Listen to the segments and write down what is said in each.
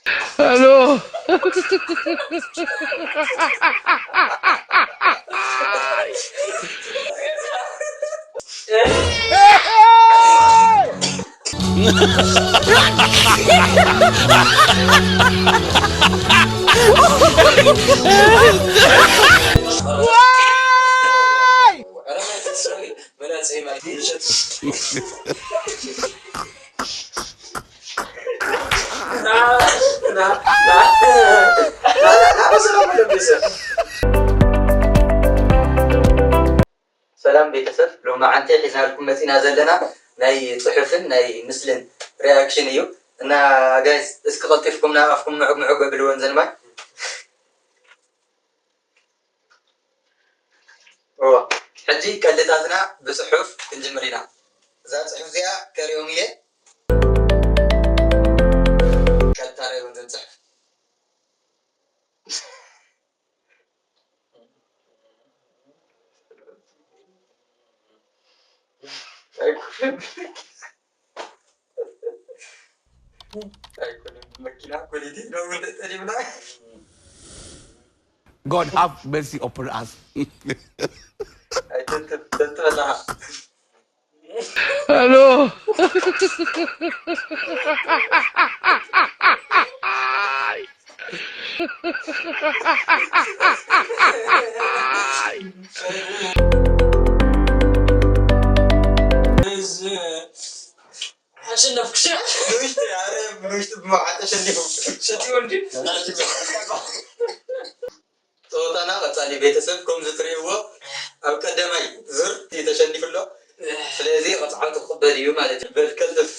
Hello. ሰላም ቤተሰብ፣ ሎማዓንቲ ሒዝናልኩም መፂና ዘለና ናይ ፅሑፍን ናይ ምስልን ሪያክሽን እዩ። እና ጋይስ፣ እስኪ ቀልጢፍኩም ናብ ኣፍኩም ምዕጉ ምዕጉ ኣብልወን ዘንማይ። እወ፣ ሕጂ ቀልድታትና ብፅሑፍ ክንጅምር ኢና። እዛ ፅሑፍ እዚኣ ከርእዮም እየ። ቀጥታ ርእዮም ዘን ፅሑፍ። ኣይኮነን። ኣይኮነን። መኪና ኮሊቲ ነው እንደ ጠሊምና። God have mercy upon us. ኣይተንትፍ ተንትፈላ። Hello. ኣሸነፍኩ። ንውሽጢ ኣረ ንውሽጢ ብመብዓት ተሸኒፉ። ሰትዩ እንዲ ጸወታና ቀጻሊ ቤተሰብ ከምዚ ትርእይዎ ኣብ ቀዳማይ ዙር እዩ ተሸኒፉ ኣሎ። ስለዚ ቅጽዓቱ ክቕበል እዩ ማለት እዩ። በል ቀልጥፍ።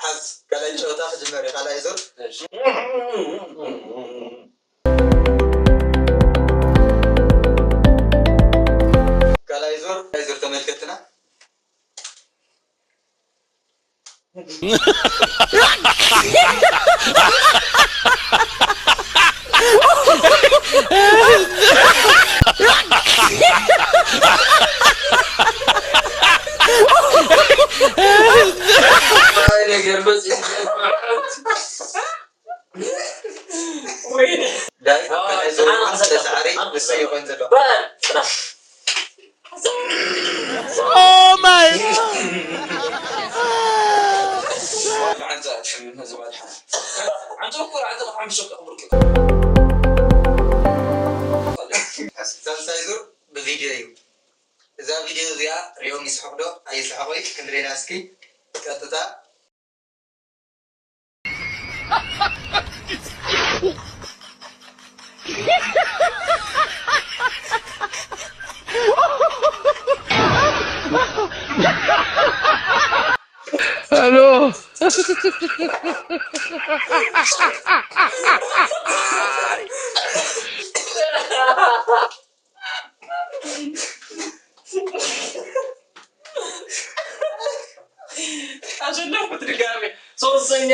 ሓዝ ካልኣይ ጨወታ ክጅመር እዩ። ካልኣይ ዙር ካልኣይ ዙር ካልኣይ ዙር ተመልከትና። ዳዊት ኣብ ካልኣይ ዙር እውን ስለ ሳዕሪ ንሱ ይኾን ዘሎ። Oh my god! ሳልሳይ ዙር ብቪድዮ እዩ። እዛ ቪድዮ እዚኣ ሪኦም ይስሕቕ ዶ ኣይስሕቕ ወይ ክንሪና እስኪ ቀጥታ። Hello. ኣሸነፍኩ ድጋሜ ሶስተኛ።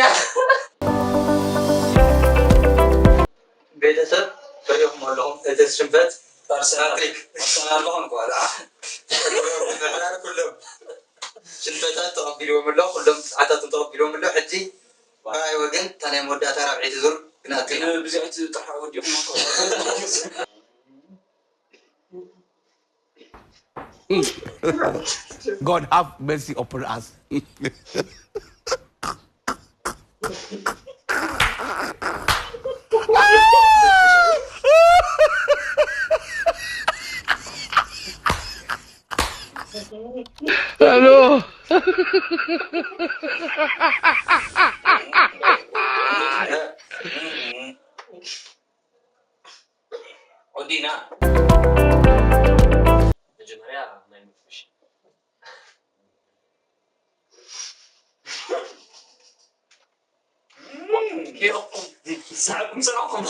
ቤተሰብ ሪኢኹም ኣለኹም እቲ ሽንፈት ኣርሰናል ሃትሪክ ኣርሰናል ዝኾን ኳላ ኩሎም ሽንፈታት ተቐቢልዎም ኣሎ፣ ኩሎም ሰዓታትን ተቐቢልዎም ኣሎ። ሕጂ ብኣይ ወገን እታ ናይ መወዳእታ ራብዐይቲ ዙር ክንኣቱ ኢና። ብዚኣት ጥራሕ ወዲኹም God have mercy upon us. Hello. ኦዲና መጀመርያ ናይ ምፍሽ ኪኦኩም ሰዓኩም ሰዓኩም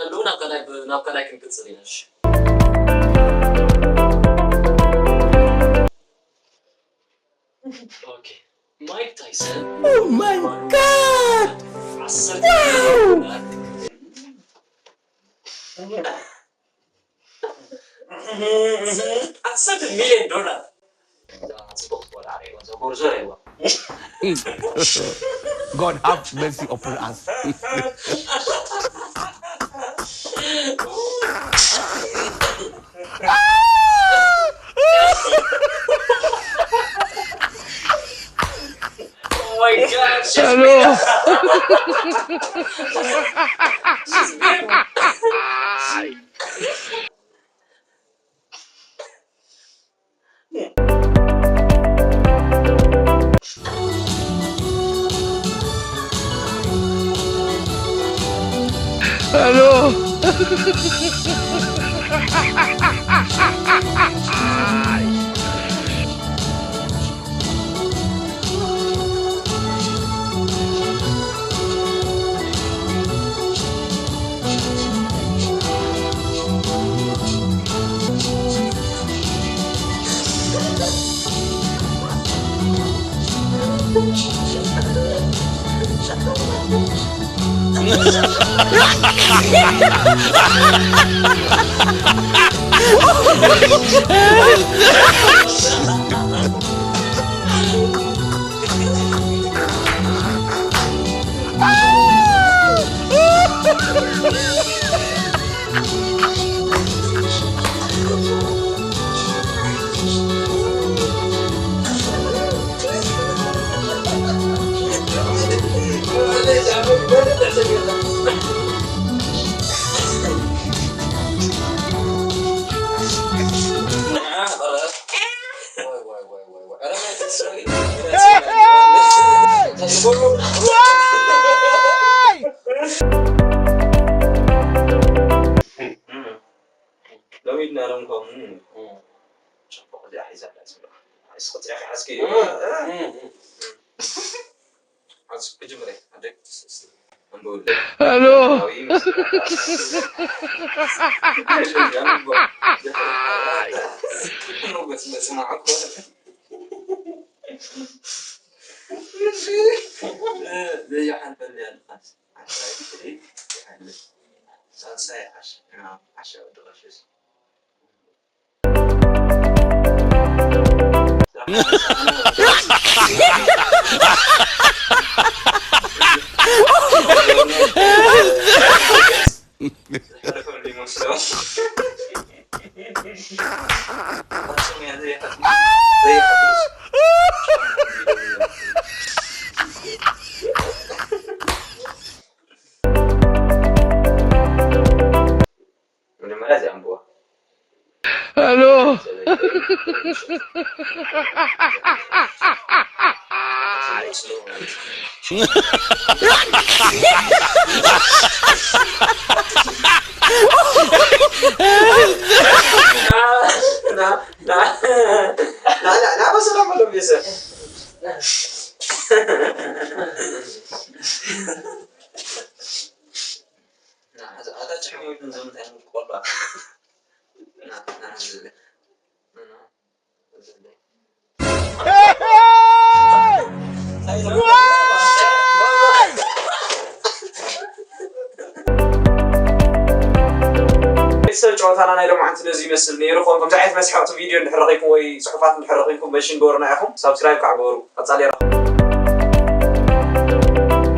ኣለዉ ናብ ካልኣይ ብ-፣ ናብ ካልኣይ ክንቅጽል ኢና። እሺ። ኦኬ። ማይክ ታይሰን Oh my God! ዓሰርተ ሚልዮን ዶላር። ዓሰርተ ሚልዮን ዶላር። እዛ ጽቡቕ ትበልዓ ሬባ፣ እዛ ጎርዞ ሬባ። God have mercy upon us. Oh my God, she's Hello. She's big. Hello. ሎሚ ድና ሎም ከምኡ ጽቡቕ እዚኣ ሒዛ ኣላ ጽቡቕ። እስኺ ጽያኺ ሓዝኪ እዩ። እም፣ እም፣ እም። ሓዝኪ ክጅምር እየ። ኣደ-፣ ኣንብብለይ። ሄሎ። ኣዊ፣ ሞገስ መስማዕ እኮ። ዘይሓልፈኒ ኣለኻስ። ሳልሳይ ዓሽ-፣ ዓሻ ወዲ ቀሽሽ። መጀመርያ እዚኣ ኣንብባ። ሄሎ። ና፣ ና፣ ና፣ ና፣ ና፣ በሰላም በሎ ቤተሰብ። ና፣ ኣታ ጭሕሙ ይብልን ዘምንታይ ቆልባ። ና፣ ና፣ ዝብል። ና፣ ና፣ ዝብል። ቤተሰብ ጨዋታና ናይ ሎማዓንቲ ነዚ ይመስል ነይሩ። ከም፣ ከምዚ ዓይነት መስሓቕቲ ቪድዮ እንድሕር ረኺብኩም ወይ ጽሑፋት እንድሕር ረኺብኩም መንሽን ግበሩና ኢኹም። ሳብስክራይብ ከዓ ግበሩ። ቀጻሊ ይረኽብ።